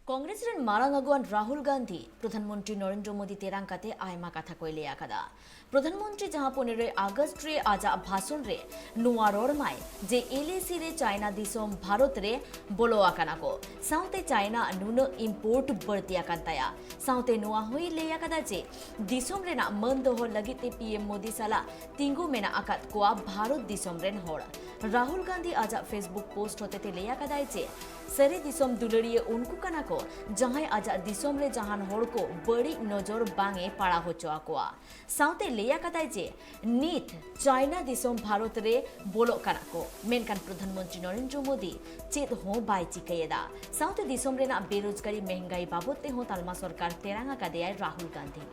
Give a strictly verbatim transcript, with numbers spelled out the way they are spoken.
ᱠᱚᱝᱜᱨᱮᱥ ᱨᱮᱱ ᱢᱟᱨᱟᱝ ᱟᱹᱜᱩᱣᱟᱱ ᱨᱟᱦᱩᱞ ᱜᱟᱱᱫᱷᱤ ᱯᱨᱚᱫᱷᱟᱱ ᱢᱚᱱᱛᱨᱤ ᱱᱚᱨᱮᱱᱫᱨᱚ ᱢᱳᱫᱤ ᱛᱮᱨᱟᱝ ᱠᱟᱛᱮ ᱟᱭᱢᱟ ᱠᱟᱛᱷᱟ ᱠᱚᱭ ᱞᱟᱹᱭ ᱟᱠᱟᱫᱟ᱾ ᱯᱨᱚᱫᱷᱟᱱ ᱢᱚᱱᱛᱨᱤ ᱡᱟᱦᱟᱸ ᱯᱚᱱᱮᱨᱚᱭ ᱟᱜᱚᱥᱴ ᱨᱮ ᱟᱡᱟᱜ ᱵᱷᱟᱥᱚᱱ ᱨᱮ ᱱᱚᱣᱟ ᱨᱚᱲ ᱢᱟᱭ ᱡᱮ ᱮᱞ ᱮ ᱥᱤ ᱨᱮ ᱪᱟᱭᱱᱟ ᱫᱤᱥᱚᱢ ᱵᱷᱟᱨᱚᱛ ᱨᱮ ᱵᱚᱞᱚ ᱟᱠᱟᱱᱟ ᱠᱚ, ᱥᱟᱶᱛᱮ ᱪᱟᱭᱱᱟ ᱱᱩᱱᱟᱹᱜ ᱤᱢᱯᱳᱨᱴ ᱵᱟᱹᱲᱛᱤ ᱟᱠᱟᱱ ᱛᱟᱭᱟ᱾ ᱥᱟᱶᱛᱮ ᱱᱚᱣᱟ ᱦᱚᱸᱭ ᱞᱟᱹᱭ ᱟᱠᱟᱫᱟ ᱡᱮ ᱫᱤᱥᱚᱢ ᱨᱮᱱᱟᱜ ᱢᱟᱹᱱ ᱫᱚᱦᱚ ᱞᱟᱹᱜᱤᱫ ᱛᱮ ᱯᱤ ᱮᱢ ᱢᱳᱫᱤ ᱥᱟᱞᱟᱜ ᱛᱤᱸᱜᱩ ᱢᱮᱱᱟᱜ ᱟᱠᱟᱫ ᱠᱚᱣᱟ ᱵᱷᱟᱨᱚᱛ ᱫᱤᱥᱚᱢ ᱨᱮᱱ ᱦᱚᱲ᱾ ᱨᱟᱦᱩᱞ ᱜᱟᱱᱫᱷᱤ ᱟᱡᱟᱜ Facebook ᱯᱳᱥᱴ ᱦᱚᱛᱮᱛᱮ ᱞᱟᱹᱭ ᱟᱠᱟᱫᱟᱭ ᱡᱮ ᱥᱟᱹᱨᱤ ᱫᱤᱥᱚᱢ ᱫᱩᱞᱟᱹᱲᱤᱭᱟᱹ ᱩᱱᱠᱩ ᱠᱟᱱᱟ ᱠᱚ, ᱡᱟᱦᱟᱸᱭ ᱟᱡᱟᱜ ᱫᱤᱥᱚᱢ ᱨᱮ ᱡᱟᱦᱟᱱ ᱦᱚᱲ ᱠᱚ ᱵᱟᱹᱲᱤᱡ ᱱᱚᱡᱚᱨ ᱵᱟᱝ ᱮ ᱯᱟᱲᱟᱣ ᱦᱚᱪᱚ ᱟᱠᱚᱣᱟ᱾ ᱥᱟᱶᱛᱮ ᱞᱟᱹᱭ ᱟᱠᱟᱫᱟᱭ ᱡᱮ ᱱᱤᱛ ᱪᱟᱭᱱᱟ ᱫᱤᱥᱚᱢ ᱵᱷᱟᱨᱚᱛ ᱨᱮ ᱵᱚᱞᱚᱜ ᱠᱟᱱᱟ ᱠᱚ, ᱢᱮᱱᱠᱷᱟᱱ ᱯᱨᱚᱫᱷᱟᱱ ᱢᱚᱱᱛᱨᱤ ᱱᱚᱨᱮᱱᱫᱨᱚ ᱢᱳᱫᱤ ᱪᱮᱫ ᱦᱚᱸ ᱵᱟᱭ ᱪᱤᱠᱟᱹᱭᱮᱫᱟ᱾ ᱥᱟᱶᱛᱮ ᱫᱤᱥᱚᱢ ᱨᱮᱱᱟᱜ ᱵᱮᱨᱳᱡᱽᱜᱟᱨᱤ ᱢᱮᱦᱝᱜᱟᱭ ᱵᱟᱵᱚᱫ ᱛᱮᱦᱚᱸ ᱛᱟᱞᱢᱟ ᱥᱚᱨᱠᱟᱨ ᱛᱮᱨᱟᱝ ᱟᱠᱟᱫᱮᱭᱟᱭ ᱨᱟᱦᱩᱞ ᱜᱟᱱᱫᱷᱤ᱾